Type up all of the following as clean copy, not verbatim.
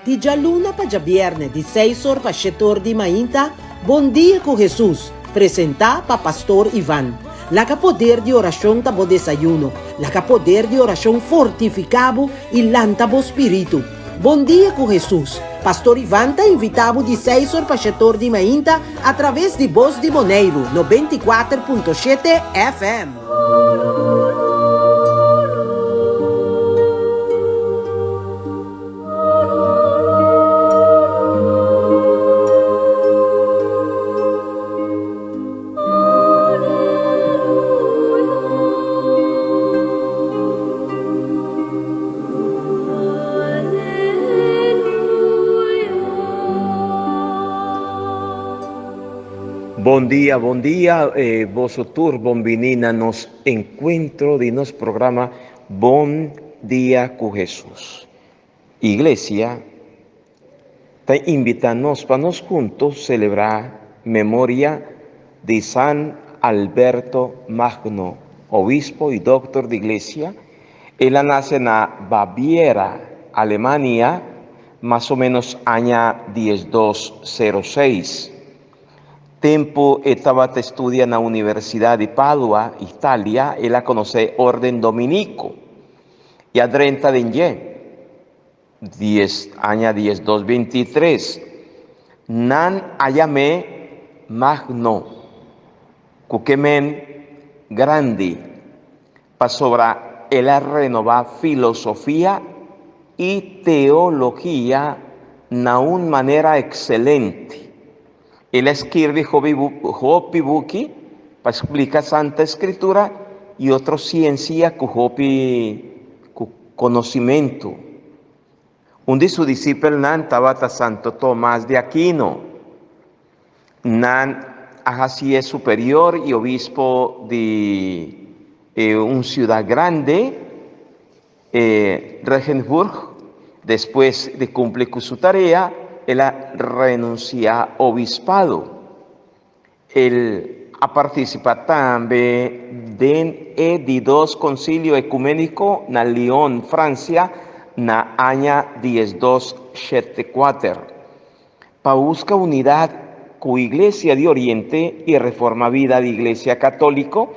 Di djaluna pa djabièrnè di seis or pa shete or di mainta, Bon Dia ku Hesus, presentá pa Pastor Ivan. Laga poder di orashon ta bo desayuno. Laga poder di orashon fortifiká bo i lanta bo spiritu. Bon Dia ku Hesus, Pastor Ivan ta invitá bo di seis or pa shete or di mainta atraves di Bos di Boneiru 94.7 FM. Bon dia, bon dia, eh, boso tur bon bini na nos encuentro di nos programa Bon Dia cu Jesus. Iglesia ta invita nos pa nos hunto celebra memoria di San Alberto Magno, obispo y doctor di Iglesia. El a nace na Baviera, Alemania, mas o menos aña 1206. Tempu e tabata studia na Universidad di Padua, Italia, el a conoce Orden Dominico. I a drenta den dje. Dies aña diesdos bintitres, nan a yam'é Magno, ku ke men grandi, pasobra el a renobá filosofia i teologia na un manera ekselente. El a skirbi hopi buki pa splika Santa Skritura i otro siensia ku hopi ku konosimentu. Un di su disipelnan tabata Santo Tomas di Aquino. Nan a hasié superior i obispo di un siudat grande, Regenburg. Despues di kumpli ku su tarea, el a renunsiá obispado. El a partisipá tambe den e di dos Konsilio Ekuméniko na Lyon, Fransia, na aña diesdos shete kuater, pa buska unidat ku Iglesia di Oriente i reforma bida di Iglesia Katóliko,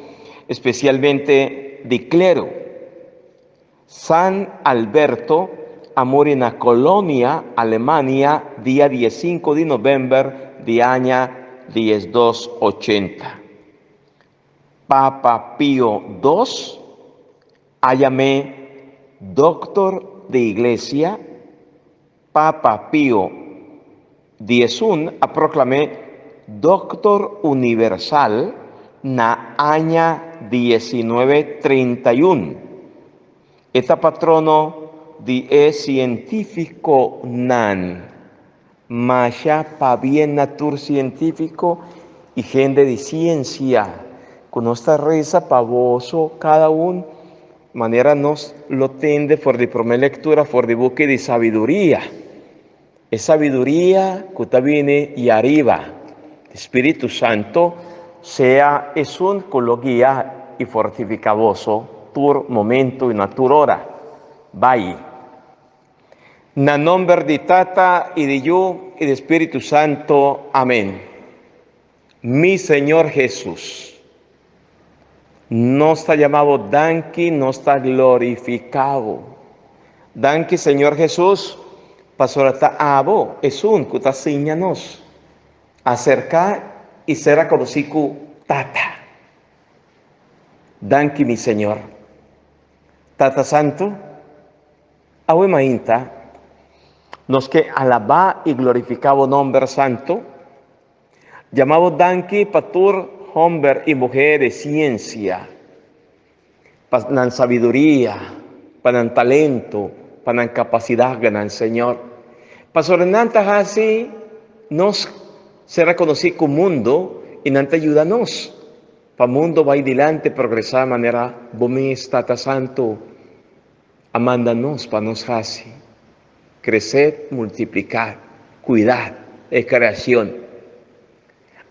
espesialmente di klero. San Alberto a muri na Colonia, Alemania, dia diesinco di november di aña diesdos ochenta. Papa Pio dos a yam'é Doctor di Iglesia, Papa Pio diesun a proclam'é Doctor Universal na aña diesinuebe trinta i un. E ta patrono di e cientificonan. Masha pabien na tur cientifico i hende di ciencia cu nos ta reza pa boso cada un manera nos lo tende for di prome lectura for di buki di sabiduria. E sabiduria cu ta bini di ariba, di Spiritu Santo, sea esun cu lo guia i fortifica boso tur momento i na tur ora. Bai. Na nomber di Tata i di Yu i di Spiritu Santo. Amen. Mi Señor Jesus, nos ta yama bo danki, nos ta glorifica bo. Danki Señor Jesus, pasobra ta abo esun cu ta siña nos acerca i ser reconoci cu Tata. Danki mi Señor. Tata Santo, Awe mainta, nos ke alabá i glorifiká bo nòmber santu. Yama bo danki pa tur hòmber i muhé di siensia, pa nan sabiduria, pa nan talento, pa nan kapasidatnan, Señor. Pasobra nan ta hasi nos ser rekonosí ku mundu i nan ta yuda nos pa mundu bai dilanti, progresá manera bo mes, Tata Santu. A manda nos pa nos hasi, creced, multiplicad, cuidad e creacion.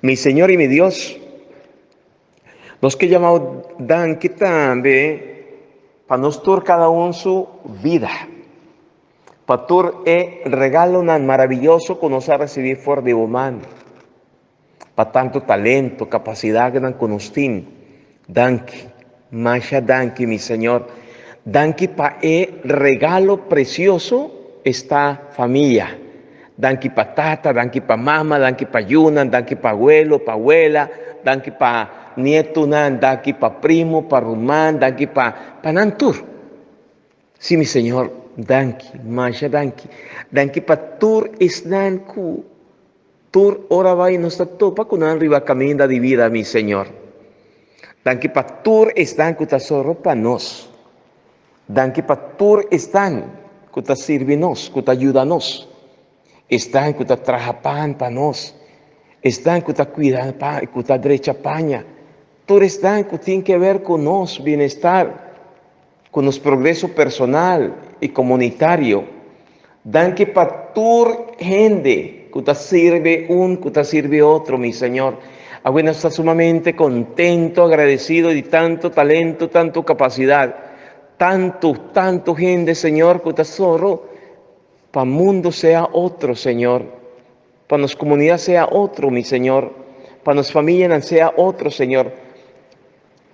Mi Señor y mi Dios, nos ke yamao danki tambe pa nos tur cada un su vida. Pa tur e regalonan maraviyoso ku nos a risibí for di bo man. Pa tantu talento, kapasidatnan ku nos tin. Danki, masha danki mi Señor. Danki pa e regalo presioso esta famia. Danki pa tata, danki pa mama, danki pa yunan, danki pa abuelo, pa abuela, danki pa nietunan, danki pa primo, pa ruman, danki pa pa nan tur. Sí mi Señor, danki, masha danki. Danki pa tur esnan ku tur ora bai nos ta topa ku nan riba kaminda di bida, mi Señor. Danki pa tur esnan ku ta sòru pa nos. Danki pa tur esnan ku ta sirbi nos, ku ta yuda nos. Esnan ku ta traha pan pa nos. Esnan ku ta kuida pa, ku ta drecha paña. Tur esnan ku tin ke ber ku nos bienestar, ku nos progreso personal i komunitario. Danki pa tur hende ku ta sirbi un, ku ta sirbi otro, mi Señor. Awe nos ta sumamente kontento, agradesido di tantu talento, tantu kapasidat, tantu, tantu hende, Señor, ku ta sòru pa mundu sea otro, Señor, pa nos komunidat sea otro, mi Señor, pa nos famianan sea otro, Señor.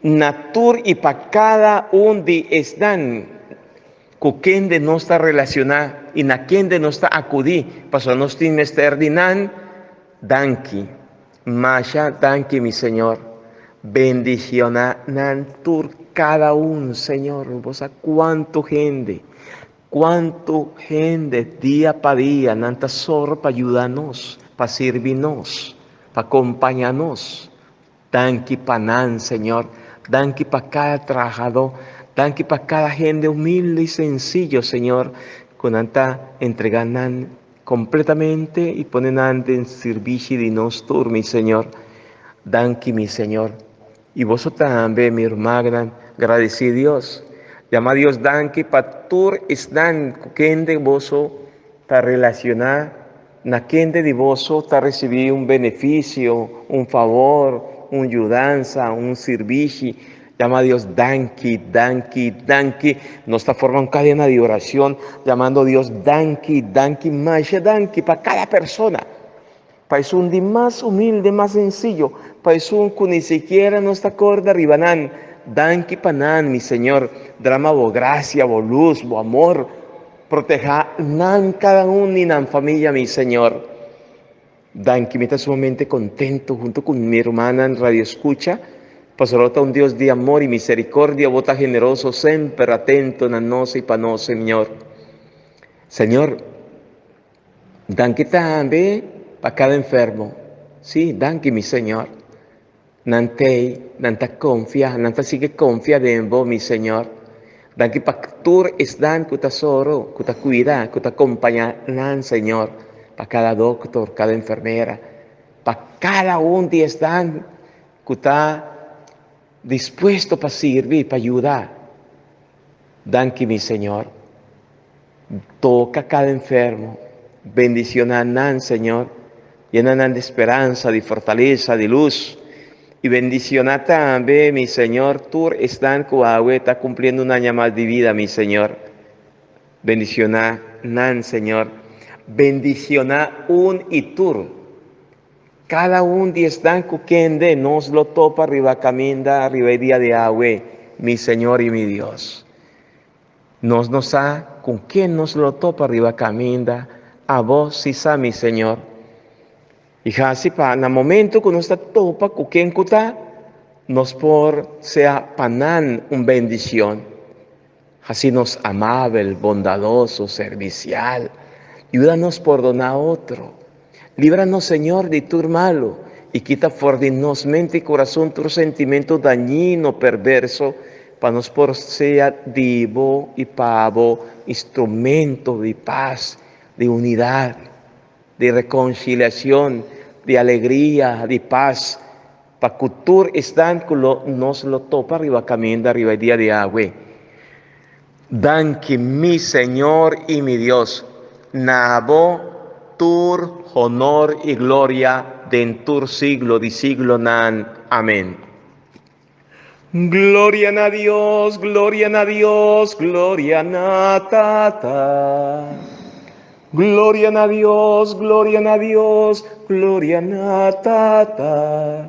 Na tur i pa kada un di esnan ku kende nos ta relashoná i na kende nos ta akudí pasobra nos tin mester di nan, danki. Masha danki, mi Señor. Bendishoná nan tur kada un, Señor. Bo sa kuantu hende, kuantu hende dia pa dia nan ta sòru pa yuda nos, pa sirbi nos, pa kompañá nos. Danki pa nan, Señor. Danki pa kada trahadó. Danki pa kada hende humilde i sensiyo, Señor, ku nan ta entregá nan kompletamente i pone nan den sirbishi di nos tur, mi Señor. Danki, mi Señor. I boso tambe, mi rumannan, gradisí Dios. Yama Dios danki pa tur esnan ku kende boso ta relashoná. Na kende di boso ta risibí un benefisio, un fabor, un yudansa, un sirbishi? Yama Dios danki, danki, danki. Nos ta forma un kadena di orashon yamando Dios danki, danki, masha danki pa kada persona. Pa esun di mas humilde, mas sensiyo, pa esun ku ni sikiera nos ta korda riba nan. Danki pa nan, mi Señor. Drama bo grasia, bo lus, bo amor. Protehá nan kada un i nan famia, mi Señor. Danki, mi ta sumamente kontento huntu ku mi rumannan radioeskucha, pasobra bo ta un Dios di amor i miserikordia, bo ta generoso, semper atento na nos i pa nos, Señor. Señor, danki tambe pa kada enfermo. Sí, danki, mi Señor. Nan t'ei, nan ta konfia, nan ta sigui konfia den bo, mi Señor. Danki pa tur esnan ku ta sòru, ku ta kuida, ku ta kompañá nan, Señor. Pa kada doktor, kada enfermera, pa kada un di esnan ku ta dispuesto pa sirbi, pa yuda. Danki, mi Señor. Toka kada enfermo, bendishoná nan, Señor. Yena nan di speransa, di fortalesa, di lus. I bendishoná tambe, mi Señor, tur esnan ku awe ta kumpliendo un aña mas di bida, mi Señor. Bendishoná nan, Señor. Bendishoná un i tur. Kada un di esnan ku kende nos lo topa riba kaminda riba e dia di awe, mi Señor i mi Dios. Nos no sa con ken nos lo topa riba caminda, abo si sa mi Señor. Y haci pa na momento cu nos ta topa cu ken cu ta, nos por sea pa nan un bendicion. Haci nos amabel, bondadoso, servicial. Yuda nos pordona otro. Libra nos Señor di tur malo y kita for di nos mente y corazon tur sentimento dañino, perverso, pa nos por sea di bo y pa bo instrumento di paz, di unidad, di reconciliacion, di alegria, di paz, pa cu tur esnan cu lo nos lo topa riba caminda riba e dia di awe. Danki mi Señor y mi Dios, na bo tur honor y gloria den tur siglo di siglonan. Amen. Gloria na Dios, gloria na Dios, gloria na Tata. Gloria na Dios, gloria na Dios, gloria na Tata.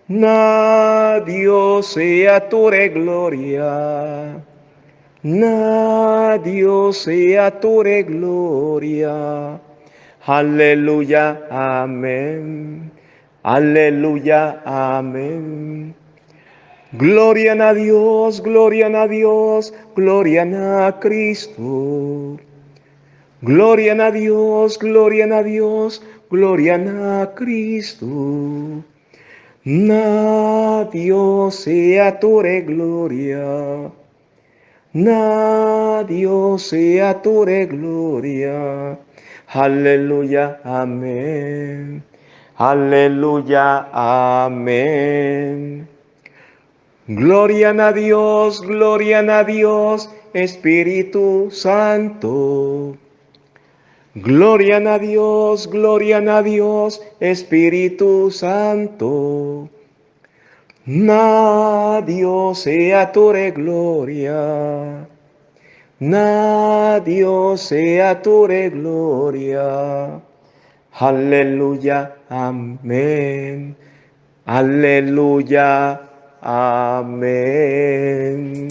Na Dios sea tur e gloria. Na Dios sea tur e gloria. Aleluya, amén. Aleluya, amén. Gloria na Dios, gloria na Dios, gloria na Cristo. Gloria na Dios, gloria na Dios, gloria na Cristo. Na Dios sea tur e gloria. Na Dios sea tur e gloria. Aleluya, amén. Aleluya, amén. Gloria na Dios, gloria na Dios, Espíritu Santo. Gloria na Dios, gloria na Dios, Espíritu Santo. Na Dios sea tur e gloria. Na Dios sea tur e gloria. Aleluya, amén. Aleluya, amén.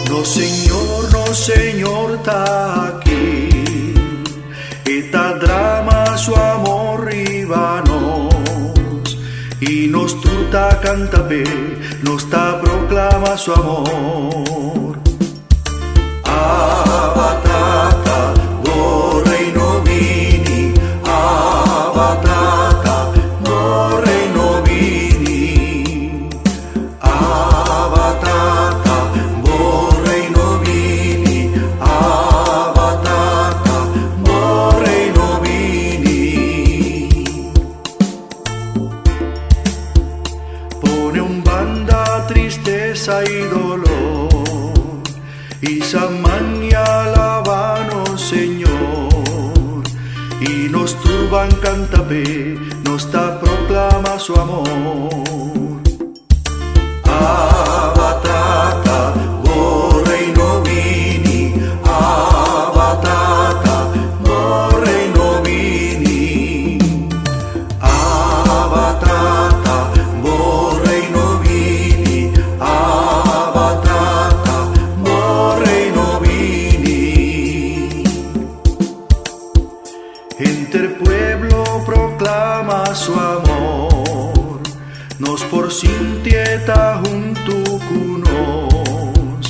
Nos Señor, nos Señor ta aki, E ta drama su amor riba nos, i nos tur ta canta p'e, nos ta proclama su amor. Abba Tata, bo reino bini, Abba Tata, bo reino bini. Abba Tata, bo reino bini, Abba Tata, bo reino bini. Pone un banda tristesa i dolor, Hisa man i alaba nos Señor, I nos tur ban canta p'e, nos ta proclama su amor. Abba Tata, bo reino bini, Abba Tata, bo reino bini. Abba Tata, bo reino bini, Abba Tata, bo reino bini. Henter pueblo proclama su amor, nos por sintié ta huntu cu nos,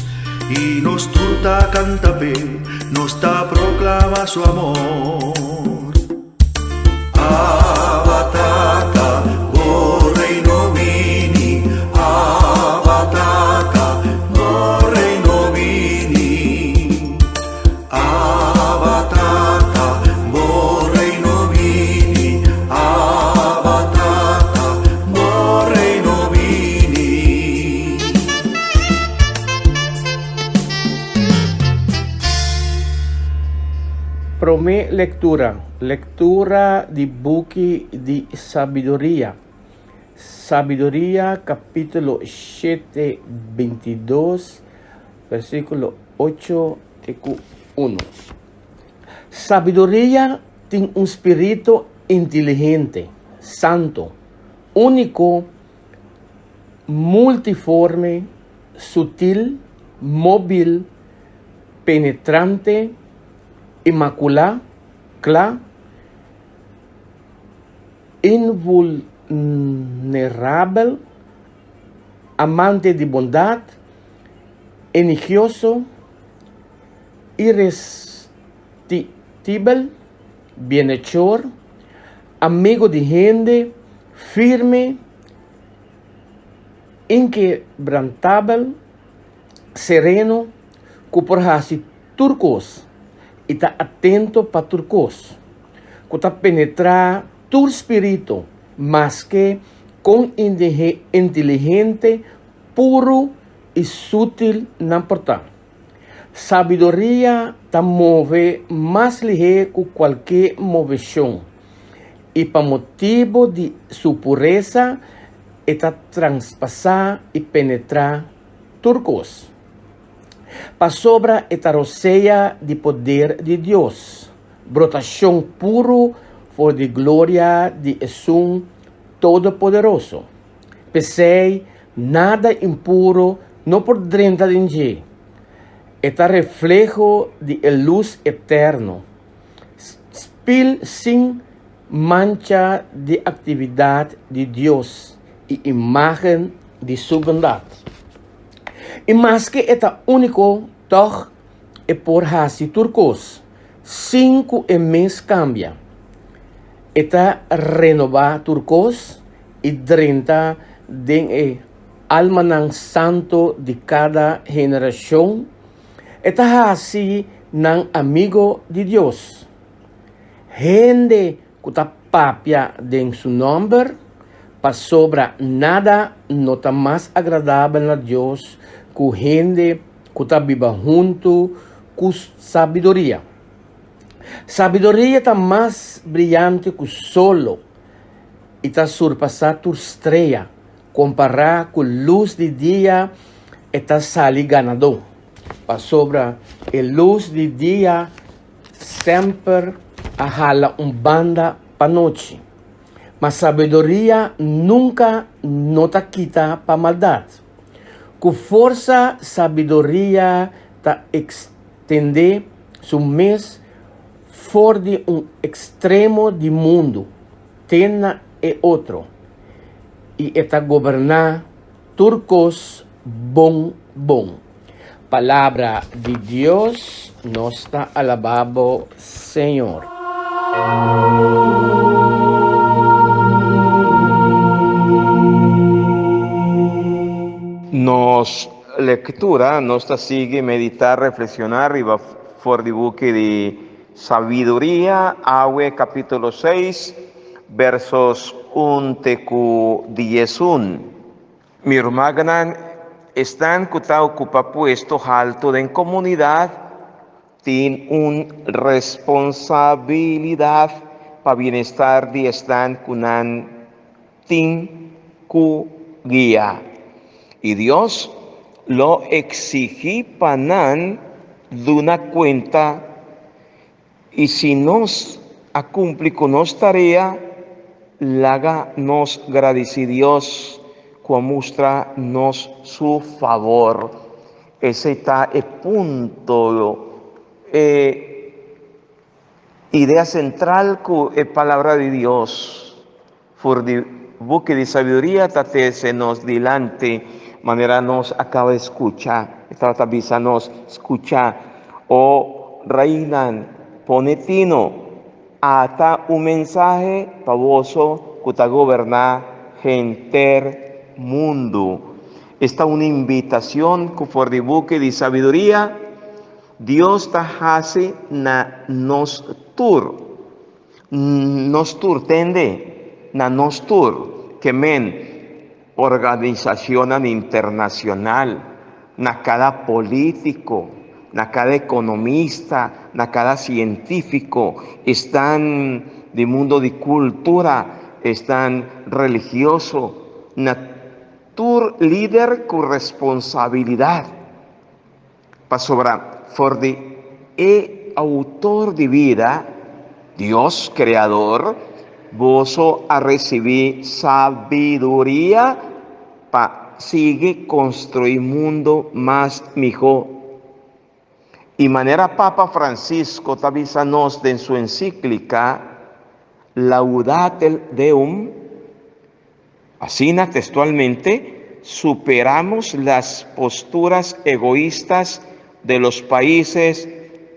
y nos tur ta canta p'e, nos ta proclama su amor. Abba Tata, bo reino bini, Abba Tata, bo reino bini. Abba Tata, bo reino bini, Abba Tata, bo reino bini. Promé lektura, Lektura di Buki di Sabiduria, Sabiduria kapítulo shete bintidos, versíkulo ocho te ku unu. Sabiduria tin un spiritu inteligente, santu, úniko, multiforme, sutil, móbil, penetrante, inmakulá, kla, invulnerabel, amante di bondat, enigioso, irresistibel, bienhechor, amigo di hende, firme, inkebrantabel, sereno, ku por hasi tur kos i ta atento pa tur kos, ku ta penetrá tur spiritu, maske kon inteligente, puru i sutil nan por ta. Sabiduria ta move mas lihé ku kualke moveshon, i pa motibu di su puresa. E ta transpasá i penetrá tur kos. Pasobra e ta rosea di poder di Dios, brotashon puru for di gloria di Esun Todopoderoso. P'esei nada impuru no por drenta den dje. E ta refleho di e lus eterno, spil sin mancha di aktividat di Dios i imágen di su bondat. I maske e ta úniko, tòg e por hasi tur kos sin ku e mes kambia. E ta renobá tur kos i drenta den e almanan santu di kada generashon. E ta hasi nan amigo di Dios. Hende ku ta papia den su nòmber, pasobra nada no ta mas agradabel na Dios ku hende ku ta biba huntu ku sabiduria. Sabiduria ta mas briyante ku solo i ta surpasá tur strea, kompará ku lus di dia e ta sali ganadó, pasobra e lus di dia Semper a hala un banda pa nochi, ma sabiduria nunka no ta kita pa maldat. Ku forsa sabiduria ta ekstendé su mes for di un ekstremo di mundu te na e otro, i e ta goberná tur kos bon bon. Palabra di Dios, nos ta alabá bo, Señor. Nos lectura nos ta sigui medita reflexiona riba for di buki di Sabiduria awe capitulo seis versos un te cu 11. Mi rumannan, esnan ku ta okupá puesto haltu den komunidat tin un responsabilidat pa bienestar di esnan ku nan tin ku guia. I Dios lo eksigí pa nan duna kuenta. I si nos a kumpli ku nos tarea, laga nos gradisí Dios ku a mustra nos su fabor. Esei ta e punto, e idea sentral ku e Palabra di Dios for di Buki di Sabiduria ta trese nos dilanti, manera nos a kaba di skucha. E tabata bisa nos, Skucha, o reinan, pone tino. Ata un mensahe pa boso ku ta goberná henter mundu. Esta un invitashon ku for di Buki di Sabiduria Dios ta hasi na nos tur. Nos tur tende na nos tur ke men organisacionnan internacional, na cada politico, na cada economista, na cada cientifico, esnan di mundo di cultura, esnan religioso, na tur lider cu responsabilidad. Pasobra for di e Outor di bida, Dios Kreador, boso a risibí sabiduria pa sigui konstruí mundu mas mihó. I manera Papa Francisco ta bisa nos den su ensíklika Laudate Deum, Asina, textualmente, superamos las posturas egoístas de los países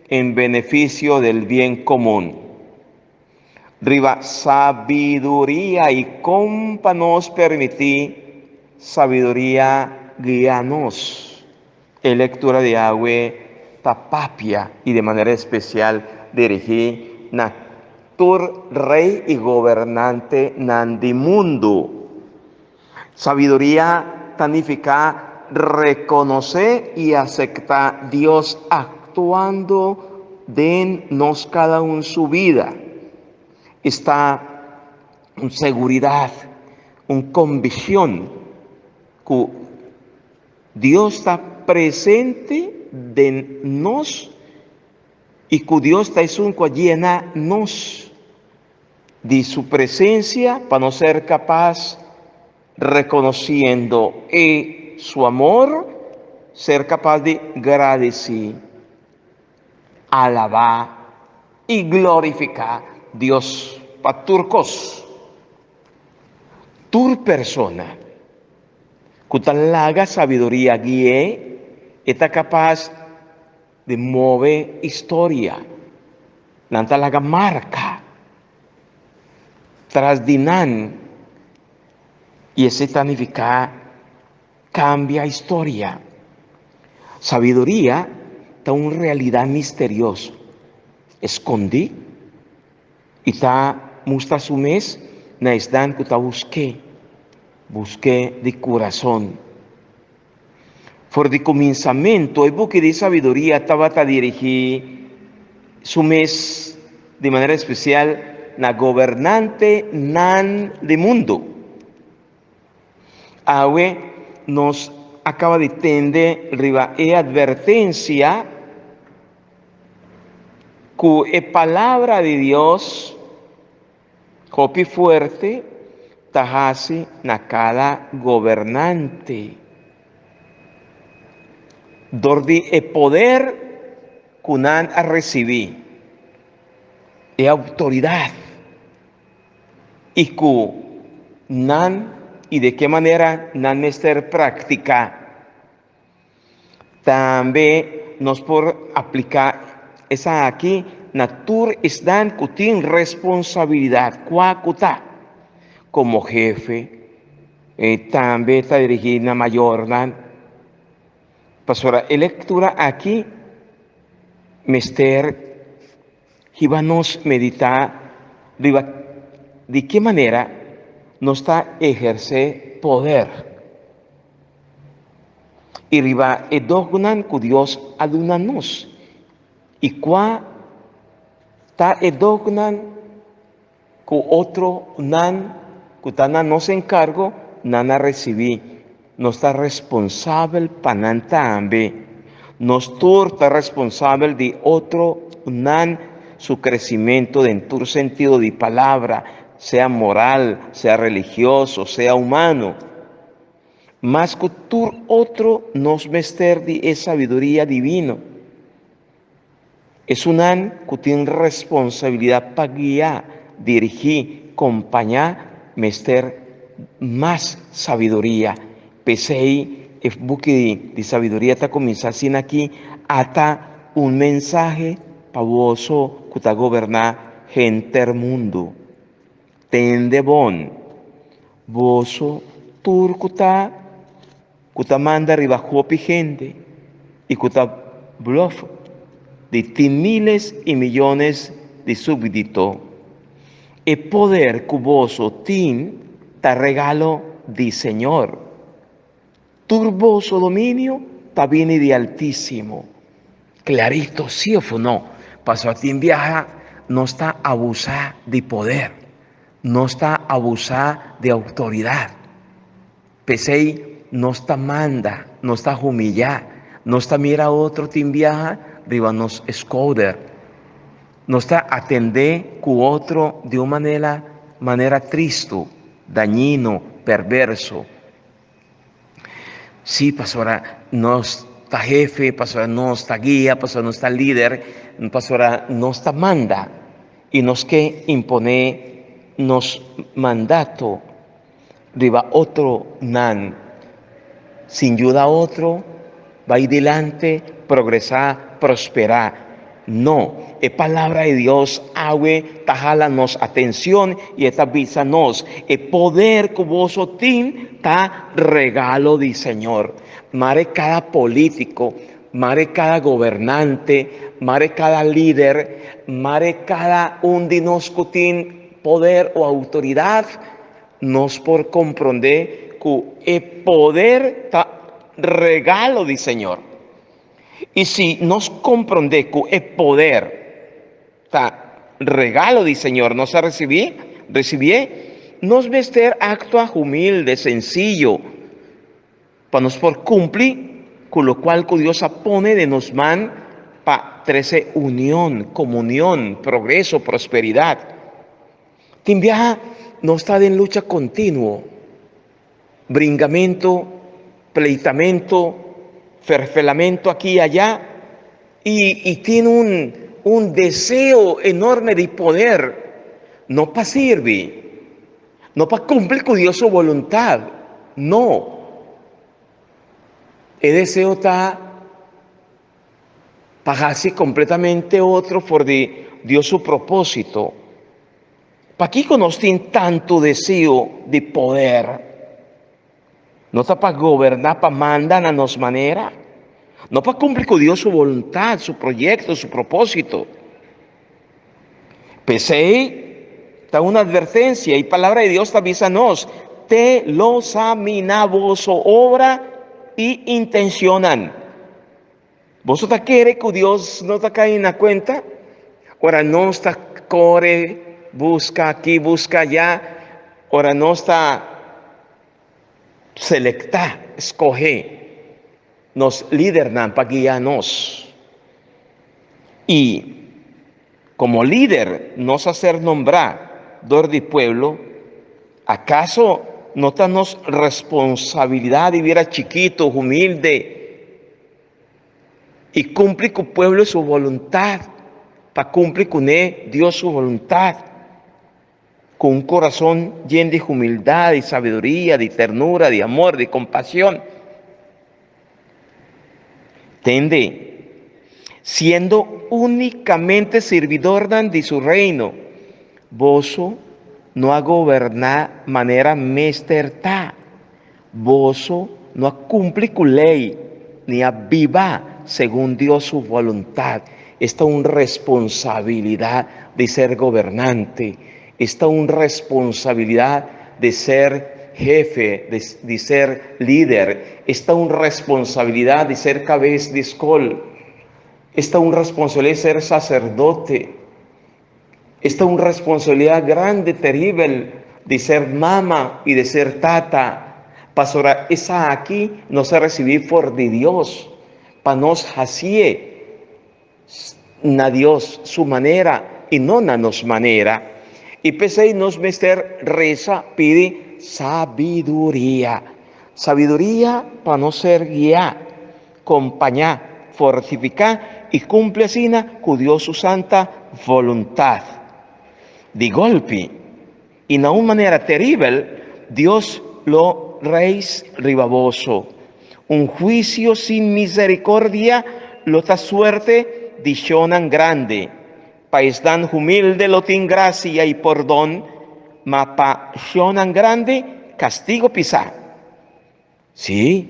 en beneficio del bien común. Riba sabiduria y con pa nos permití sabiduria guia nos. E lectura di awe ta papia y di manera especial dirigí na tur rey y gobernantenan di mundu. Sabiduria ta nifica reconoce y acepta Dios actuando den nos cada un su vida. Esta un seguridad. Un conviccion cu Dios ta presente den nos y cu Dios ta esun cu a yena nos di su presencia pa nos ser capaz reconociendo e su amor, ser capaz di gradici, alaba y glorifica Dios pa tur cos. Tur persona ku ta laga sabiduria gui'é, e ta kapas di move historia. Nan ta laga marka tras di nan i esei ta nifiká kambia historia. Sabiduria ta un realidat misterioso, eskondí I ta mustra su mes na esnan ku ta busk'é, busk'é di kurason. For di kuminsamentu e buki di sabiduria tabata dirigí su mes di manera spesial na gobernantenan di mundu. Awe nos a kaba di tende riba e atvertensia ku e Palabra di Dios hopi fuerte ta hasi na kada gobernante. Dor di e poder ku nan a risibí, e outoridat i ku nan i de ke manera nan mester praktiká. Tambe nos por apliká esaki na tur esnan ku tin responsabilidat, kua ku ta, komo hefe, i tambe ta dirigí na mayornan. Pasobra e lektura aki mester hiba nos meditá riba di ki manera nos ta ehersé poder i riba e dognan ku Dios a duna nos i kua ta e dognan ku otronan ku ta na nos enkargo nan a risibí. Nos ta responsabel pa nan tambe. Nos tur ta responsabel di otronan su kresimentu den tur sentido di palabra, sea moral, sea religioso, sea humano. Mas ku tur otro nos mester di e sabiduria divino. Esunnan ku tin responsabilidat pa guia, dirigí, kompañá mester mas sabiduria. P'esei e buki di sabiduria ta kuminsá asina aki, Ata un mensahe pa boso ku ta goberná henter mundu. Tende bon, boso tur ku ta ku ta manda riba hopi hende i ku ta blòf di tin miles i miyones di súbdito. E poder ku boso tin ta regalo di Señor. Tur boso dominio ta bini di Altísimo. Clarito, sí of no? Pasobra tin biaha nos ta abusá di poder, nos ta abusá di outoridat. P'esei nos ta manda, nos ta humillá, nos ta mira otro tin biaha riba nos skouder. Nos ta atendé ku otro di un manera manera tristu, dañino, perverso. Sí, pasobra nos ta hefe, pasobra nos ta guia, pasobra nos ta lider, pasobra nos ta manda i nos ke imponé nos mandato riba otronan. Sin yuda otro, bai dilanti, progresá, prosperá. No, e Palabra di Dios awe ta hala nos atencion y e ta bisa nos, E poder cu boso tin ta regalo di Señor. Mare cada politico, mare cada gobernante, mare cada lider, mare cada un di nos cu tin poder o autoridad, nos por comprende cu e poder ta regalo di Señor. I si nos komprondé ku e poder ta regalo di Señor nos a risibí, risibié, Nos mester aktua humilde, sensiyo, pa nos por kumpli ku lokual ku Dios a pone den nos man pa trese union, komunion, progreso, prosperidat. Tin biaha nos ta den lucha kontinuo, bringamentu, pleitamentu, ferfelamentu aki i ayá, i i tin un un deseo enorme di poder, no pa sirbi, no pa kumpli ku Dios su boluntat, no. E deseo ta pa hasi kompletamente otro for di Dios su propósito. Pakiko nos tin tantu deseo di poder? No ta pa goberná, pa manda na nos manera? No pa kumpli ku Dios su boluntat, su proyekto, su propósito? P'esei ta un advertensia i Palabra di Dios ta bisa nos, Te lo saminá boso obra i intenshonnan. Boso ta kere ku Dios no ta kai na kuenta? Ora nos ta kore buska aki, buska ayá, ora nos ta selektá, skohé nos lidernan pa guia nos. I komo lider nos a ser nombrá dor di pueblo, akaso no ta nos responsabilidat di bira chikitu, humilde i kumpli ku pueblo su boluntat, pa kumpli kuné Dios su boluntat? Ku un kurason yen di humildat, di sabiduria, di ternura, di amor, di kompashon. Tende, siendo únikamente sirbidornan di su Reino, boso no a goberná manera mester ta. Boso no a kumpli ku lei ni a biba segun Dios su boluntat. Esta un responsabilidat di ser gobernante, esta un responsabilidat di ser hefe, di ser lider, esta un responsabilidat di ser kabes di skol, esta un responsabilidat di ser saserdote. Esta un responsabilidad grandi, teribel, di ser mama i di ser tata, pasobra esaki nos a recibi for di Dios pa nos hacié na Dios su manera i no na nos manera. I p'esei nos mester reza pidi sabiduria, sabiduria pa nos ser guiá. Kompañá, fortifiká i kumpli asina ku Dios su santa voluntat. Di golpi i na un manera teribel, Dios lo reis riba boso. Un huisio sin miserikordia lo ta suerte di shonnan grandi. Pa esnan humilde lo tin grasia i pordon, ma pa shonnan grandi kastigo pisá. Sí,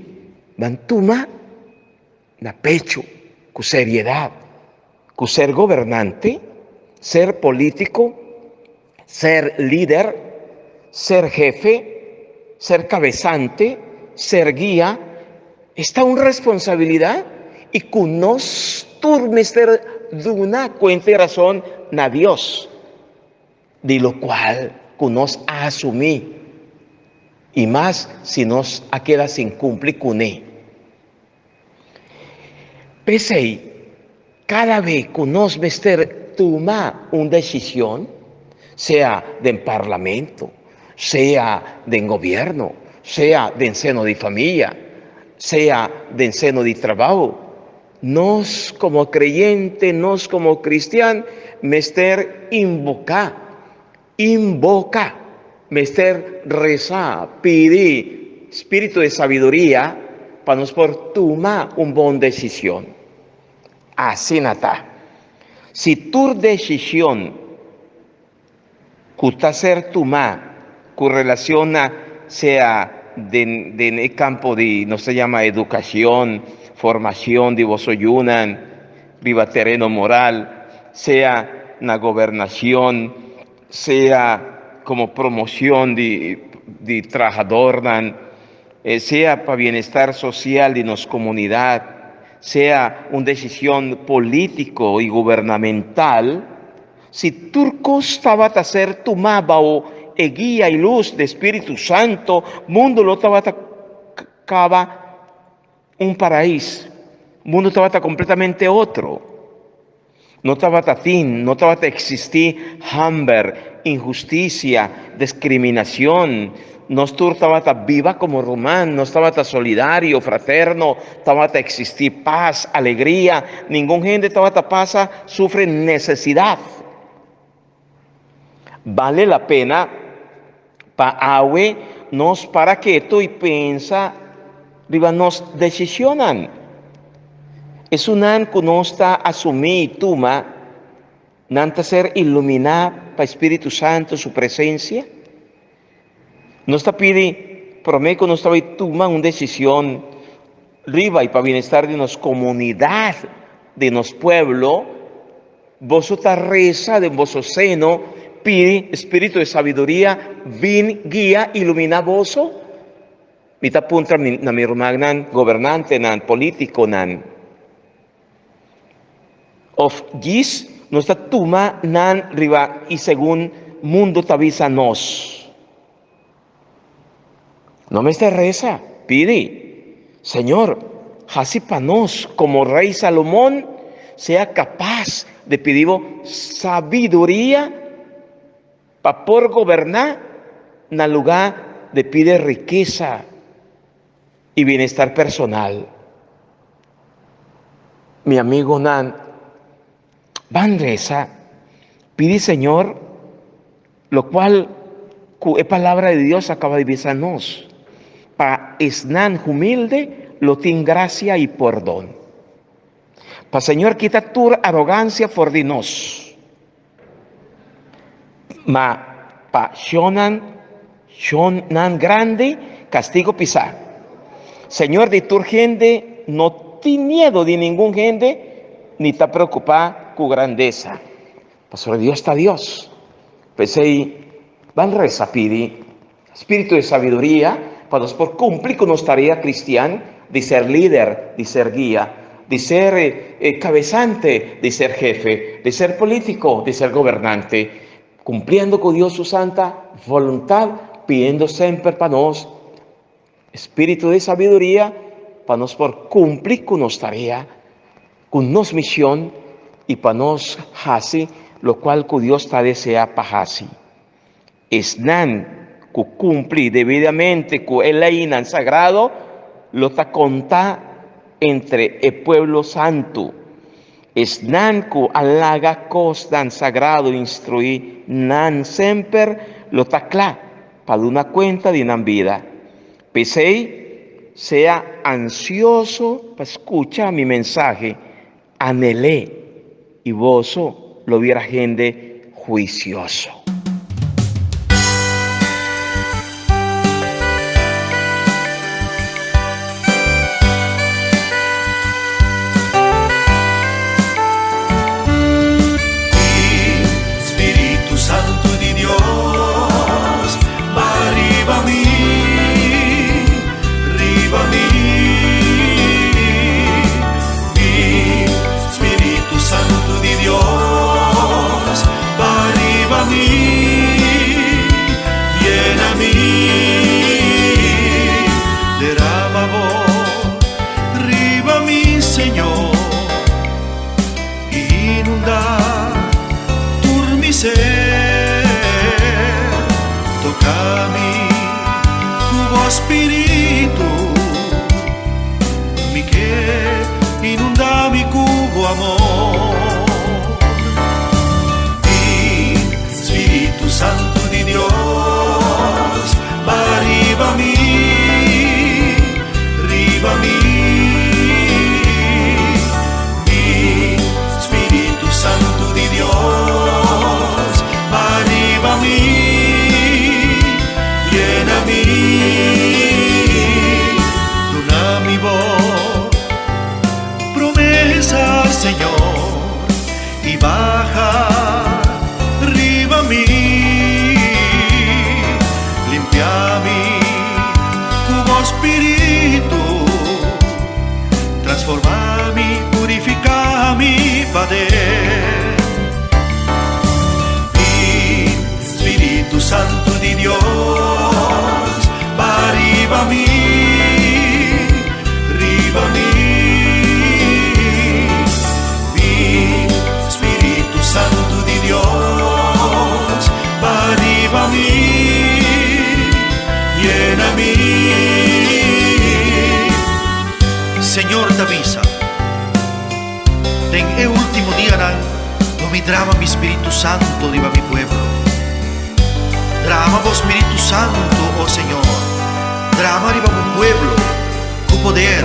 nan tuma na pecho ku seriedat ku ser gobernante, ser polítiko, ser lider, ser hefe, ser kabesante, ser guia, esta un responsabilidat i ku nos tur mester duna kuenta i rason na Dios. Di lokual ku nos a asumí, i mas si nos a keda sin kumpli kuné. P'esei, kada be ku nos mester tuma un desishon, sea den parlamento, sea den gobièrnu, sea den seno di famia, sea den seno di trabou, Nos komo kreyente, nos komo kristian mester inboká, inboká, mester resa, pidi spiritu di sabiduria pa nos por tuma un bon desishon. Asina ta. Si tur desishon ku ta ser tumá ku relacion na sea den den e campo di nos ta yama educacion, formacion di boso yunan riba tereno moral, sea na gobernacion, sea como promocion di di trahadornan, sea pa bienestar social di nos comunidad, sea un decision politico y gubernamental. Si tur kos tabata ser tumá bao e guia i lus di Spiritu Santo, mundu lo tabata kaba un paraís. Mundu tabata kompletamente otro. No tabata tin, no tabata eksistí hamber, inhustisia, diskriminashon. Nos tur tabata biba komo ruman, nos tabata solidario, fraterno, tabata eksistí pas, alegria, ningun hende tabata pasa sufri nesesidat. Bale la pena pa awe nos para ketu i pensa riba nos desishonnan. Esunnan ku nos ta asumí i tuma, nan ta ser iluminá pa Spiritu Santu su presensia? Nos ta pidi promé ku nos ta bai tuma un desishon riba i pa bienestar di nos komunidat, di nos pueblo, boso ta resa den boso seno, pidi spiritu di sabiduria bin guia, iluminá boso? Mi ta puntra na mi rumannan, gobernantenan, polítikonan. Of djis nos ta tuma nan riba i segun mundu ta bisa nos. No mester resa, pidi, Señor, hasi pa nos komo Rei Salomon sea kapas di pidi bo sabiduria pa por goberná na lugá di pidi rikesa i bienestar personal. Mi amigonan, ban resa, pidi Señor locual cu e Palabra di Dios a caba di bisa nos, pa esnan humilde lo tin gracia y pordon. Pa Señor kita tur arogancia for di nos. Ma pa shonnan, shonnan grandi, kastigo pisá. Señor di tur hende no tin miedo di ningun hende, ni ta preokupá ku grandesa. Pasobra Dios ta Dios. P'esei, ban resa pidi spiritu di sabiduria pa nos por kumpli ku nos tarea kristian di ser lider, di ser guia, di ser kabesante, di ser hefe, di ser polítiko, di ser gobernante, kumpliendo ku Dios su santa boluntat, pidiendo semper pa nos spiritu di sabiduria pa nos por kumpli ku nos tarea, ku nos mishon i pa nos hasi lokual ku Dios ta deseá pa hasi. Esnan ku kumpli debidamente ku e leinan sagrado lo ta kontá entre e pueblo santu. Esnan ku a laga kosnan sagrado instruí nan semper lo ta kla pa duna kuenta di nan bida. P'esei, sea ansioso pa skucha mi mensahe, anhel'é, i boso lo bira hende huisioso. Spiritu Santu di Dios, baha riba mi, riba mi. Mi Spiritu Santu di Dios, baha riba mi, yena mi. Derama bo riba mi, Señor, i inundá tur mi ser. Toka mi ku bo Spiritu. Mi ke inundá mi ku bo amor. Bin, Spiritu Santu di Dios, baha riba mi, riba mi. Bin, Spiritu Santu di Dios, baha riba mi, yena mi. Duna mi bo promesa, Señor, i baha riba mi. Limpia mi ku bo Spiritu, transforma mi, purifica mi paden. Bin, Spiritu Santu di. Dios, ba riba mi, riba mi. Bin, Spiritu Santu di Dios, ba riba mi, yena mi. Señor ta bisa, Den e último dianan lo mi drama mi Spiritu Santo riba mi pueblo. Drama bo Spiritu Santo, o Señor, drama riba bo pueblo ku poder.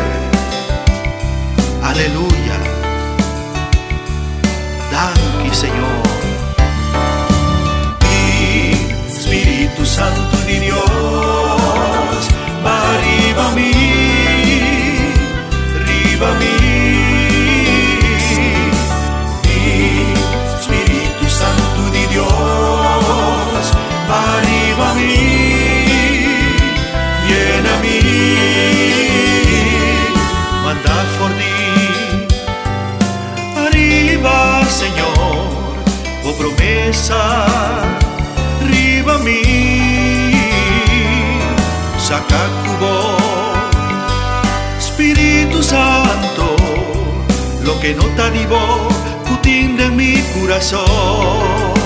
Aleluya. Danki, Señor. Bin, Spiritu Santo di Dios, ba riba mi, riba mi. Bin, Spiritu Santo di Dios, ba riba mi, yena mi. Manda for di ariba, Señor, bo promesa riba mi. Saca ku bo, Spiritu Santo, loke no ta di bo, ku tin den mi curason.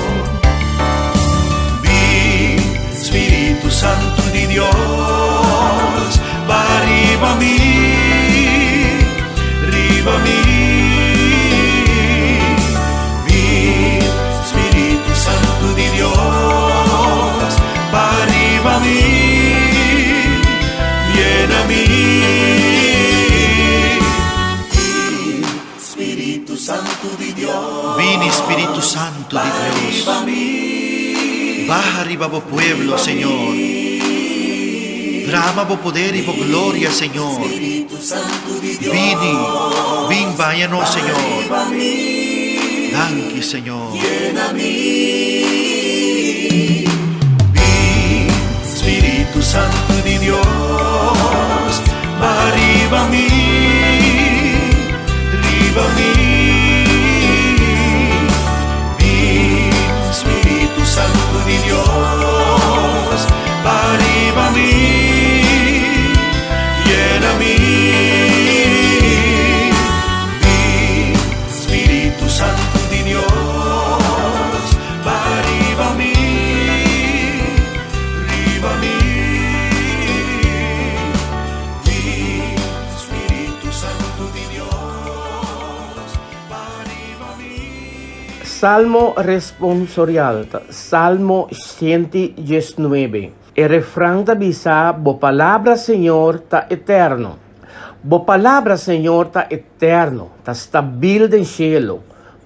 Bin, Spiritu Santo di Dios, ba riba mi, riba mi. Bin, Spiritu Santo di Dios, ba riba mi, yena mi. Bin, Spiritu Santo di Dios, Bini Spiritu Santo di Dios. Baha riba bo pueblo, Señor. Drama bo poder i bo gloria, Señor. Bini, bin baña nos, Señor. Danki, Señor. Bin, Spiritu Santo di Dios, ba riba mi, riba mi. Bin, Spiritu Santo di Dios, ba riba mi, yena mi. Bin, Spiritu Santo di Dios, ba riba mi, riba mi. Bin, Spiritu Santo di Dios, ba riba mi. Salmo responsorial, Salmo 119. E refran ta bisa, Bo palabra, Señor, ta eterno. Bo palabra, Señor, ta eterno, ta stabil den cielo.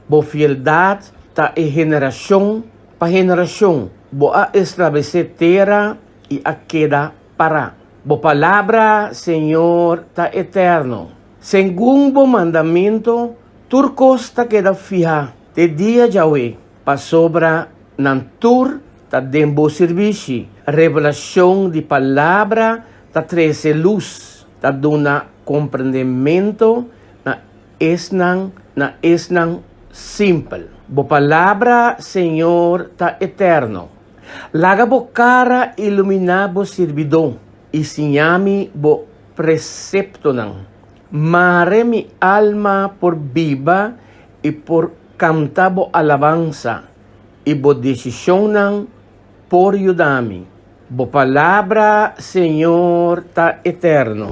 Bo fieldad ta e generacion pa generacion. Bo a establece tera i a keda para. Bo palabra, Señor, ta eterno. Segun bo mandamento, tur cos ta keda fiha te dia djawe, pasobra nan tur ta den bo sirbishi. Revelacion di palabra ta trece lus, ta duna comprendemento na esnan na esnan simpel. Bo palabra, Señor, ta eterno. Laga bo cara iluminá bo sirbidó i siña mi bo preceptonan. Mare mi alma por biba i por canta bo alabansa, i bo decisionnan por yuda mi. Bo palabra, Señor, ta eterno.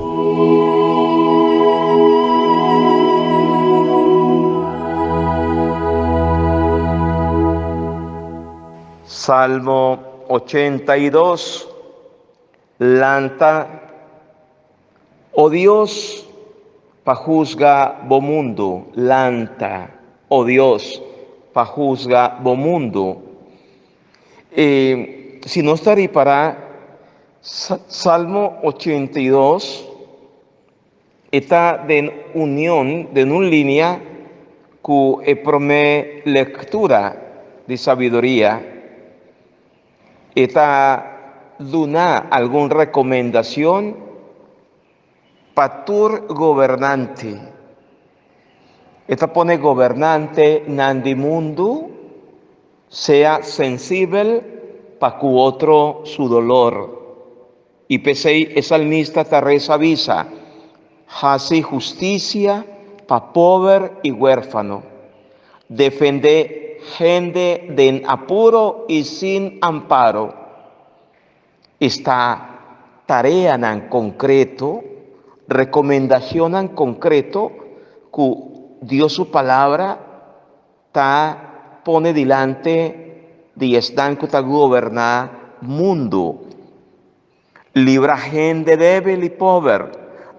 Salmo 82. Lanta, o Dios, pa husga bo mundu. Lanta, o Dios, pa husga bo mundu. E, si nos ta ripará, Salmo 82 e ta den union, den un linea ku e promé lektura di sabiduria. E ta duna algun rekomendashon pa tur gobernante. E ta pone gobernantenan di mundu sea sensibel. pa cu otro su dolor. Y p'esey e salmista ta reza bisa, Haci husticia pa pober y huerfano. Defende hende den apuro y sin amparo. Esta tareanan concreto, recomendacionnan concreto cu Dios su Palabra ta pone dilante di esnan cu ta goberna mundu. Libra hende debil y pober,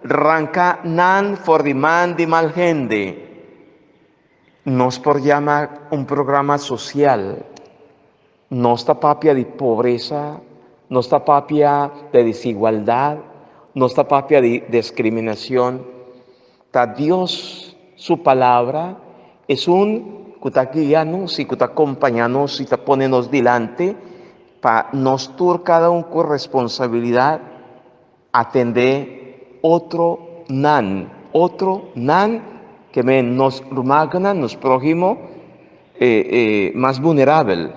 ranca nan for di man di mal hende. Nos por yama un programa social. Nos ta papia di pobresa, nos ta papia de desigualdad, nos ta papia di discriminacion. Ta Dios su palabra esun cu ta guia nos y cu ta compaña nos y ta pone nos dilanti pa nos tur cada un cu responsabilidad atende otro nan, otro nan ke men nos rumannan, nos próhimo mas vulnerabel.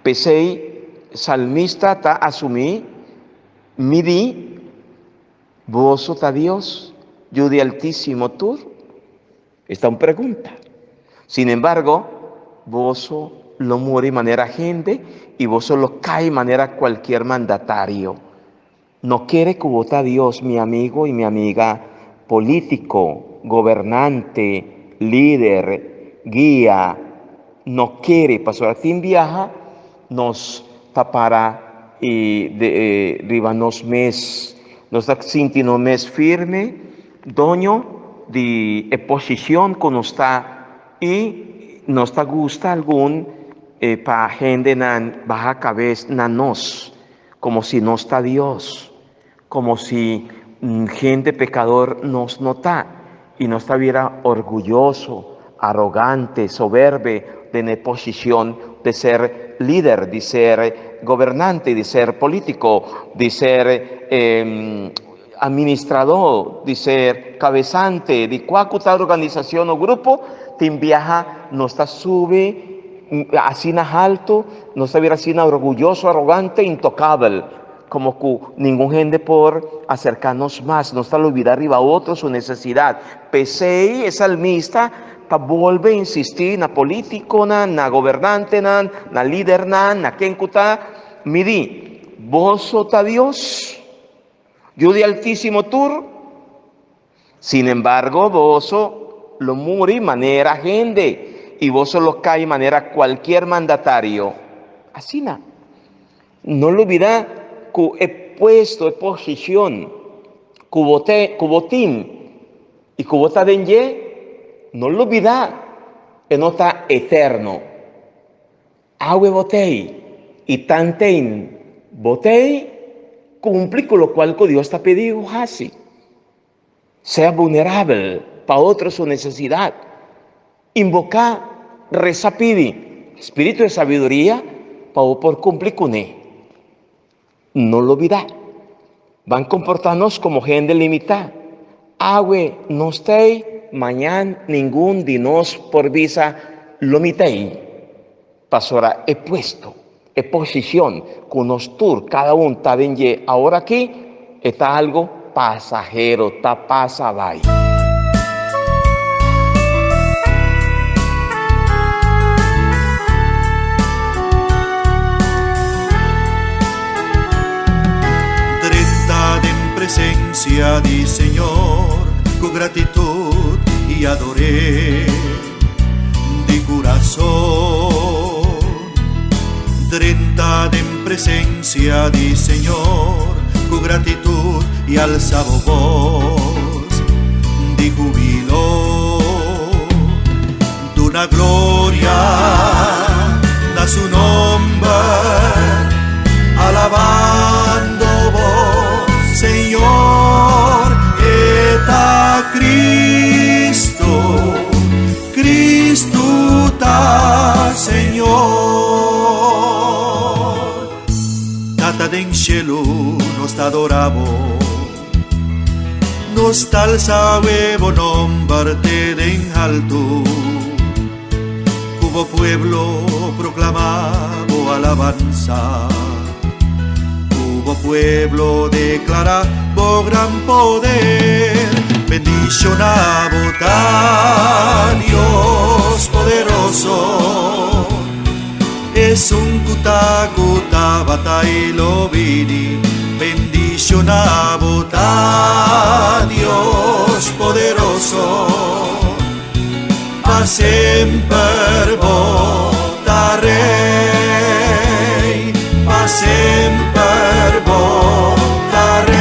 P'esei salmista ta asumí, Mi di, Boso ta Dios, Yu di Altísimo tur? Esta un pregunta. Sin embargo, boso lo muri manera hende i boso lo kai manera kualkier mandatario. No kere ku bo ta Dios, mi amigo i mi amiga polítiko, gobernante, lider, guia. No kere, pasobra tin biaha nos ta para i riba nos mes, nos ta sinti nos mes firme, doño di e posicion cu nos ta y nos ta gusta algun pa hendenan baha cabes na nos, como si nos ta Dios, como si hende pecador nos no ta y nos ta bira orguyoso, arogante, soberbe den e posicion de ser lider, di ser gobernante, di ser politico, di ser Administradó di ser kabesante di kua ku tal organisashon o grupo, tin biaha nos ta subi asina haltu, nos ta bira asina orguyoso, arogante, intokabel, komo ku ningun hende por aserká nos mas, nos ta lubidá riba otro su nesesidat. P'esei e salmista ta bolbe insistí na polítikonan, na gobernantenan, na lidernan, na ken ku ta midí, Boso ta Dios? Yu di Altísimo tur. Sin embargo, boso lo muri manera hende i boso lo kai manera kualkier mandatario. Asina, no lubidá ku e puesto, e posishon ku bo te, ku bo tin i ku bo ta den dje, no lubidá e no ta eterno. Awe bo tei i tanten bo tei kumpli ku lokual ku Dios ta pidi bo hasi. Sea vulnerabel pa otro su nesesidat. Inboká, resa pidi spiritu di sabiduria pa bo por kumpli kuné. No lubidá, ban komportá nos komo hende limitá. Awe nos t'ei, mañan ningun di nos por bisa lo mi t'ei. Pasobra e puesto, e posishon ku nos tur kada un ta den dje aworakí, e ta algu pasahero, ta pasa bai. Drenta den presencia di Señor cu gratitud y ador'é di curazon. Drenta den presencia di Señor cu gratitud y alza bo voz di jubilo. Duna gloria na su nomber, alabando bo Señor, e ta Cristo. Cristo ta Señor. Tata den cielo nos ta adorabo. Nos ta alza bo nomber te den alto. Cu bo pueblo proclamabo. bo alabansa. Ku bo pueblo deklará bo gran poder. Bendishoná bo ta, Dios poderoso. Esun ku ta, ku tabata i lo bini. Bendishoná bo ta, Dios poderoso. Pa semper bo ta Rei, pa semper bo ta Rei.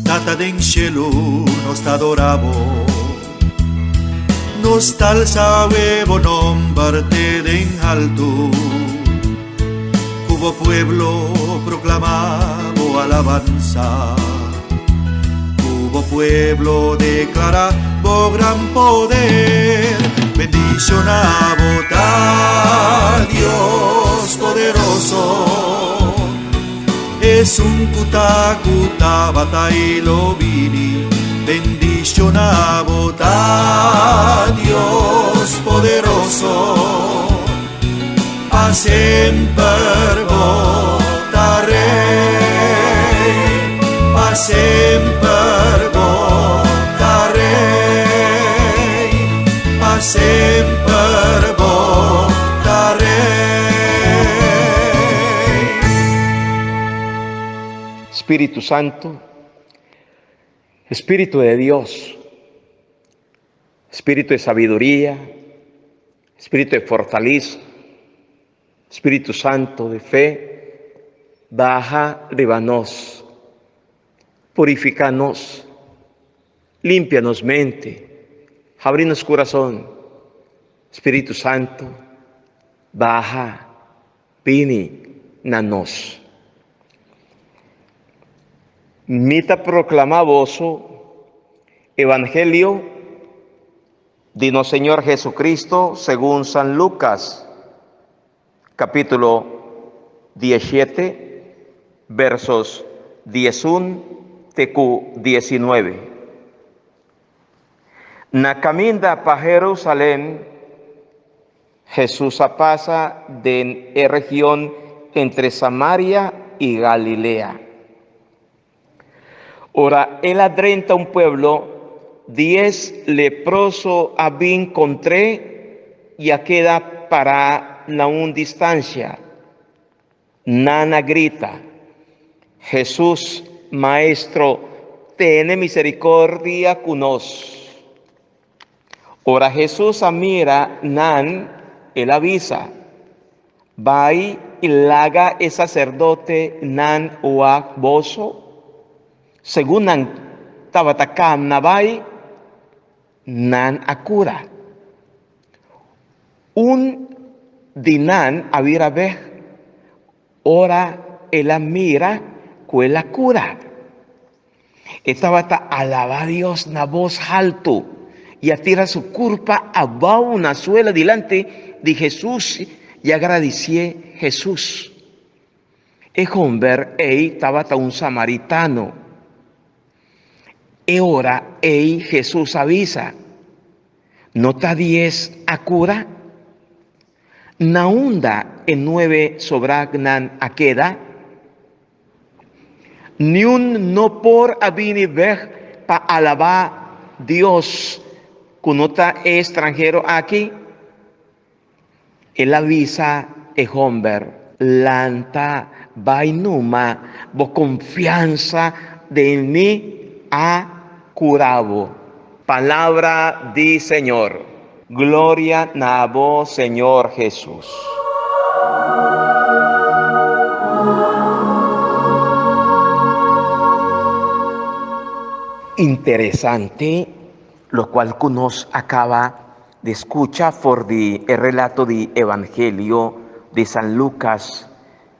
Tata den shelu, nos ta adora bo. Nos ta alsa awe bo nomber te den haltu. Ku bo pueblo proklama bo alabansa. Ku bo pueblo deklara bo gran poder. Bendishona bo ta, Dios poderoso. Esun ku ta, ku tabata i lo bini. Bendishona bo ta, Dios poderoso. Pa semper bo ta Rei, pa semper bo ta Rei, pa semper bo ta Rei. Spiritu Santu, Spiritu de Dios, Spiritu de sabiduria, Spiritu de fortalesa, Spiritu Santo de fe, baha riba nos, purifica nos, limpia nos mente, habri nos curason, Spiritu Santo, baha, bini na nos. Mi ta proclama boso Evangelio di nos Señor Jesucristo segun San Lucas, capítulo 17, versos 11 te cu 19. Na caminda pa Jerusalén, Jesús a pasa den e region entre Samaria y Galilea. Ora el a drenta un pueblo, dies leproso a bin kontr'é i a keda pará na un distansia. Nan a grita, Hesus, Maestro, tene miserikordia ku nos! Ora Hesus a mira nan, el a bisa, Bai i laga e saserdotenan wak boso. Segun nan tabata kamna bai, nan a kura. Un di nan a bira bèk ora el a mira ku el a kura. E tabata alabá Dios na bos haltu i a tira su kurpa abou na suela dilanti di Hesus i a gradisié Hesus. E homber ei tabata un samaritano. E ora ei Hesus a bisa, No ta dies a kura? Na unda e nuebe sobragnan a keda? Niun no por a bini bèk pa alabá Dios ku no ta e estranhero aki. El a bisa e hòmber, Lanta, bai numa, bo konfiansa den mi a kura bo. Palabra di Señor. Gloria na abo Señor Jesus. Interesante locual cu nos acaba di scucha for di e relato di Evangelio di San Lucas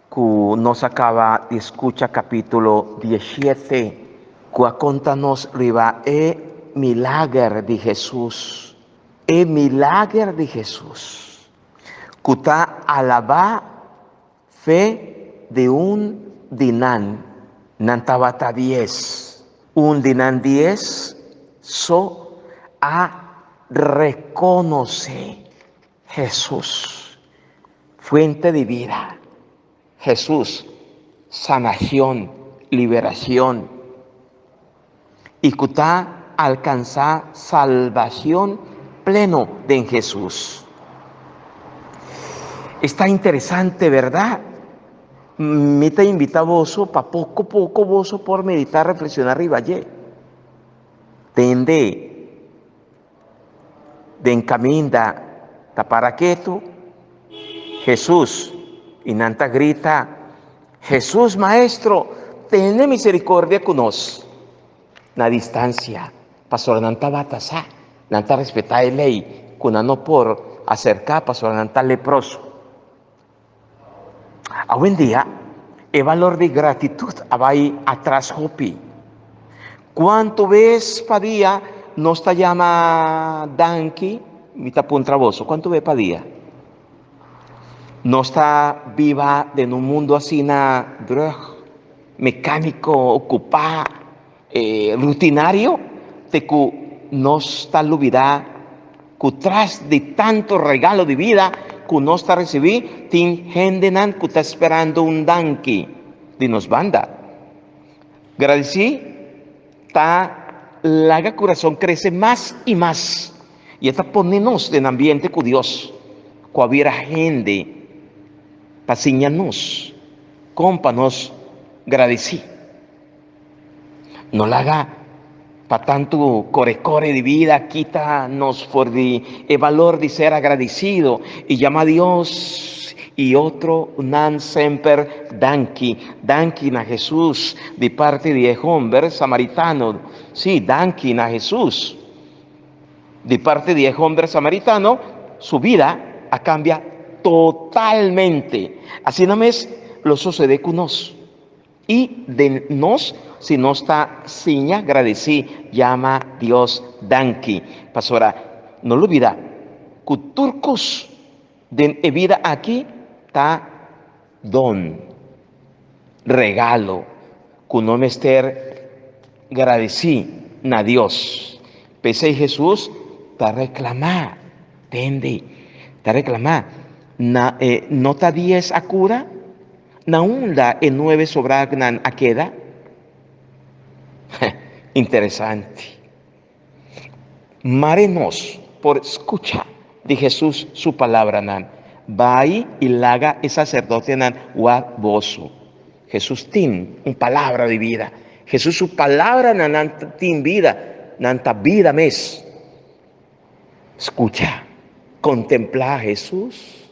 cu nos acaba di scucha capitulo 17 cu a conta nos riba e. milager di Hesus, e milager di Hesus, ku ta alabá fe di un di nan. Nan tabata dies. Un di nan dies so a rekonosé Hesus, fuente di bida. Hesus, sanacion, liberacion, y cu ta alcansa salbacion pleno den Hesus. Esta interesante, verdad? Mi ta invita boso pa poco poco boso por medita, reflexiona riba dje. Tende Den kaminda ta para ketu Hesus i nan ta grita, Hesus, Maestro, tene miserikordia ku nos! Na distansia, pasobra nan tabata sa, nan ta respetá e lei ku nan no por aserká pasobra nan ta leproso. Awendia, e balor di gratitut a bai atras hopi. Kuantu bes pa dia nos ta yama danki? Mi ta puntra boso, kuantu bes pa dia? Nos ta biba den un mundu asina drùg, mekániko, okupá, rutinario, te ku nos ta lubidá ku tras di tantu regalo di bida ku nos ta risibí, tin hendenan ku ta sperando un danki di nos banda. Gradisí ta laga kurason krese mas i mas i e ta pone nos den ambiente ku Dios ku a bira hende pa siña nos kon pa nos gradisí. No laga pa tantu kore-kore di bida kita nos for di e balor di ser agradisido i yama Dios i otronan semper danki. Danki na Hesus di parti di e homber samaritano. Sí, danki na Hesus di parti di e homber samaritano, su bida a kambia totalmente. Asina mes lo sosode ku nos. I den nos, si nos ta siña gradesí, yama Dios danki. Pasobra no lubida ku tur kos den e bida aki ta don, regalo, ku no mester gradesí na Dios. P'esei Hesus ta reklamá, tende, ta reklamá, na e no ta dies a kura? Na unda e nuebe sobragnan a keda? Interesante. Mare nos por skucha di Hesus su palabranan, Bai i laga e saserdotenan wak boso. Hesus tin un palabra di bida. Hesus su palabranan nan tin bida, nan ta bida mes. Skucha, kontemplá Hesus.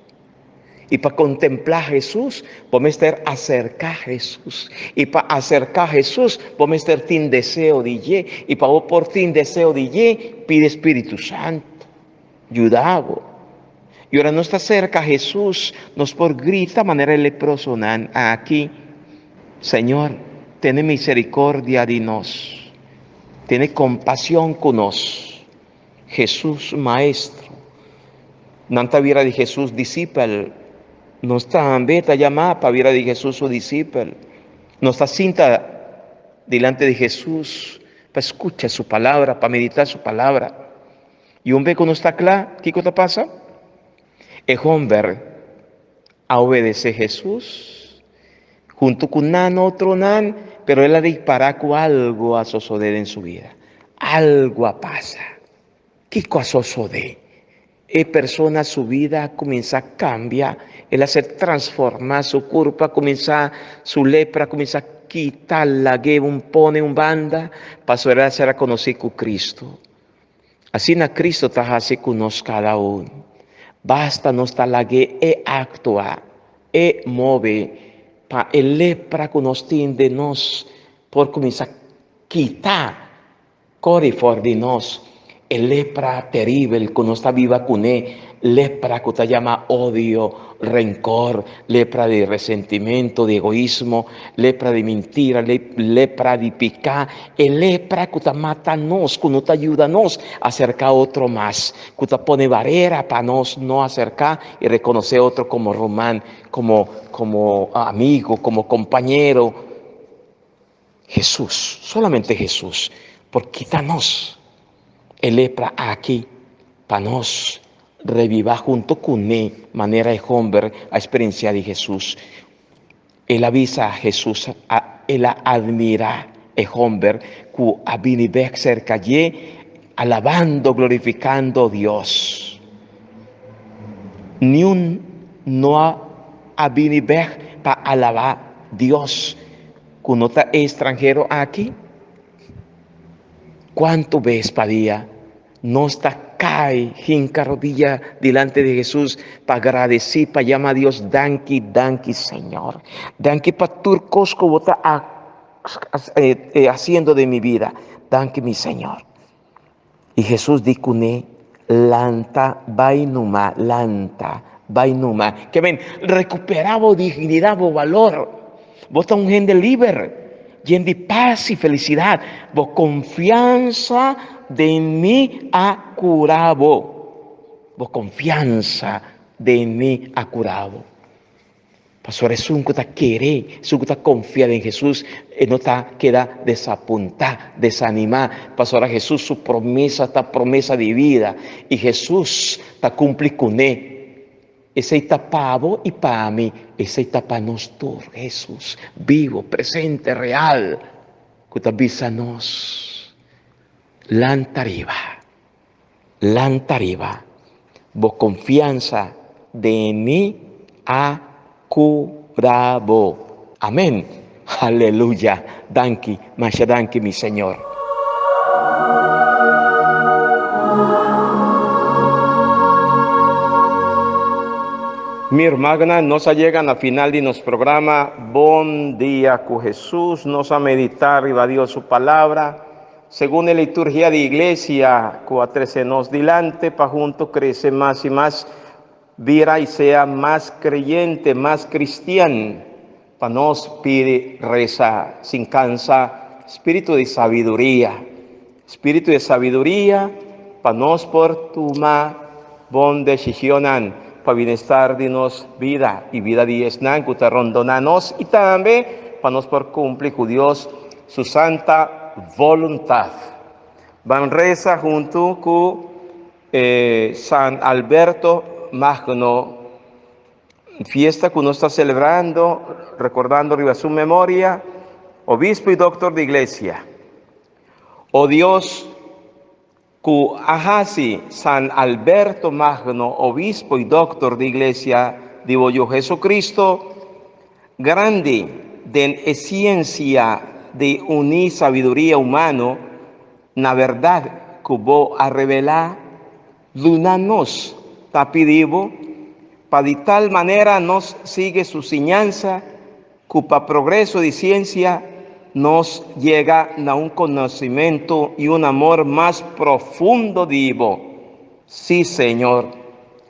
I pa kontemplá Hesus, bo mester aserká Hesus. I pa aserká Hesus, bo mester tin deseo di dje. I pa bo por tin deseo di dje, pidi Spiritu Santu yuda bo. I ora nos ta serka Hesus, nos por grita manera e leprosonan aki, Señor, tene miserikordia di nos. Tene kompashon ku nos. Hesus Maestro. Nan ta bira di Hesus disipel. Nos tambe ta yamá pa bira di Hesus su disipel. Nos ta sinta dilanti di Hesus pa skucha su palabra, pa meditá su palabra. I un be ku nos ta kla, kiko ta pasa? E hòmber a obedesé Hesus huntu ku nan otronan, pero el a ripará ku algu a sosodé den su bida. Algu a pasa. Kiko a sosodé? E persona su bida a kuminsá kambia, el a ser transformá, su kurpa a kuminsá, su lepra a kuminsá kita, lag'é un pone un banda, pasobra el a ser a konosí ku Kristu. Asina Cristo ta haci cu nos cada un. Basta nos ta lag'é e actua, e move, pa e lepra cu nos tin den nos por cuminsa kita, cori for di nos. E lepra teribel cu nos ta biba cune. lepra ku ta yama odio, renkor, lepra di resentimentu, di egoismo, lepra di mintira, lepra di piká, e lepra ku ta mata nos, ku no ta yuda nos aserká otro mas, ku ta pone barera pa nos no aserká i rekonosé otro komo ruman, komo komo amigo, komo kompañero. Hesus, solamente Hesus, por kita nos e lepra aki pa nos reviva hunto kuné manera e homber a eksperensiá di Hesus. El a bisa Hesus, el a admirá e homber ku a bini bèk serka dje alabando, glorifikando Dios. Niun no a bini bèk pa alabá Dios ku no ta e estranhero aki? Kuantu bes pa dia nos ta kai hinka rodia dilanti di Hesus pa gradesí, pa yama Dios danki, danki Señor. Danki pa tur kos ku bo ta hasiendo den mi bida. Danki mi Señor. I Hesus di kuné, Lanta, bai numa, lanta, bai numa. Ke men, rekuperá bo dignidat, bo balor. Bo ta un hende liber, yen di pas i felisidat. Bo konfiansa den mi a kura bo. Bo konfiansa den mi a kura bo. Pasobra esun ku ta kere, esun ku ta konfia den Hesus, e no ta keda desapuntá, desanimá, pasobra Hesus su promesa ta promesa di bida i Hesus ta kumpli kuné. Esei ta pa bo i pa mi, esei ta pa nos tur. Hesus bibo, presente, real, ku ta bisa nos, Lanta riba. Lanta riba, bo konfiansa den mi a kura bo. Amen. Aleluya. Danki, masha danki mi Señor. Mi hermanonan, nos a yega na final di nos programa Bon Dia ku Hesus. Nos a medita riba Dios su palabra. Segun e liturgia di Iglesia ku a trese nos dilante pa huntu krese mas i mas, bira i sea mas kreyente, mas kristian, pa nos pidi resa sin kansa spiritu di sabiduria, spiritu di sabiduria pa nos por tuma bon desishonnan pa bienestar di nos bida i bida di esnan ku ta rondona nos i tambe pa nos por kumpli ku Dios Su santa voluntad. Ban reza huntu ku e San Alberto Magno, fiesta ku nos ta celebrando, recordando riba su memoria, obispo y doctor di iglesia. O Dios, ku a hasi San Alberto Magno obispo i dòktor di Iglesia di bo Yu Jesucristo, grandi den e siensia di uní sabiduria humano na bèrdat ku bo a revelá, duna nos, ta pidi bo, pa di tal manera nos sigui su siñansa, Ku pa progreso di siensia nos yega na un konosimentu i un amor mas profundo di bo. Sí, Señor.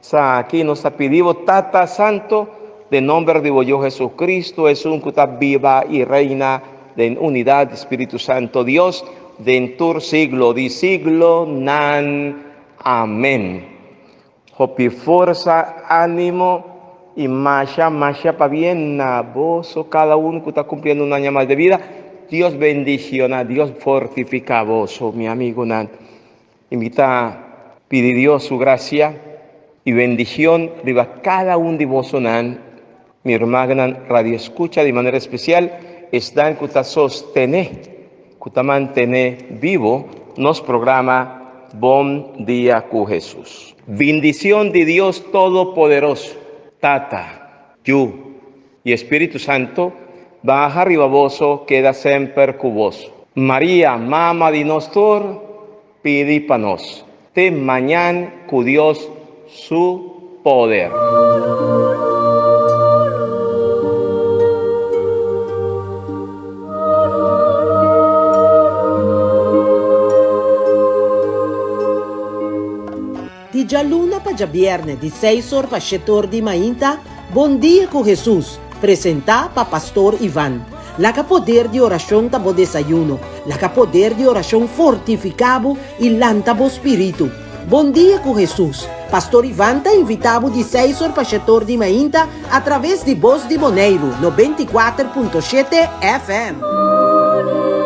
Sa aki nos ta pidi bo, Tata Santo, den nomber di bo Yu Jesucristo, esun ku ta biba i reina den unidat di Spiritu Santo Dios, den tur siglo di siglonan. Amen. Hopi forsa, animo y masha masha pabien na boso cada uno cu ta cumpliendo un aña mas de vida. Dios bendiciona, Dios fortifica boso, mi amigonan. Y mi ta pidi Dios su gracia y bendicion riba cada un di bosonan, mi hermanonan radioescucha di manera especial, esnan cu ta sostene, cu ta mantene bibo nos programa Bon Dia cu Jesus. Bindicion di Dios Todopoderoso, Tata, Yu y Espíritu Santo, baha riba boso, keda semper cu boso. Maria, Mama di nos tur, pidi pa nos. Te mañan cu Dios su poder. Di. djaluna pa djabièrnè di seis or pa shete or di mainta, Bon Dia ku Hesus, presentá pa Pastor Ivan. Laga poder di orashon ta bo desayuno, laga poder di orashon fortifiká bo i lanta bo spiritu. Bon Dia ku Hesus, Pastor Ivan ta invitá bo di seis or pa shete or di mainta atraves di Bos di Boneiru, 94.7 FM.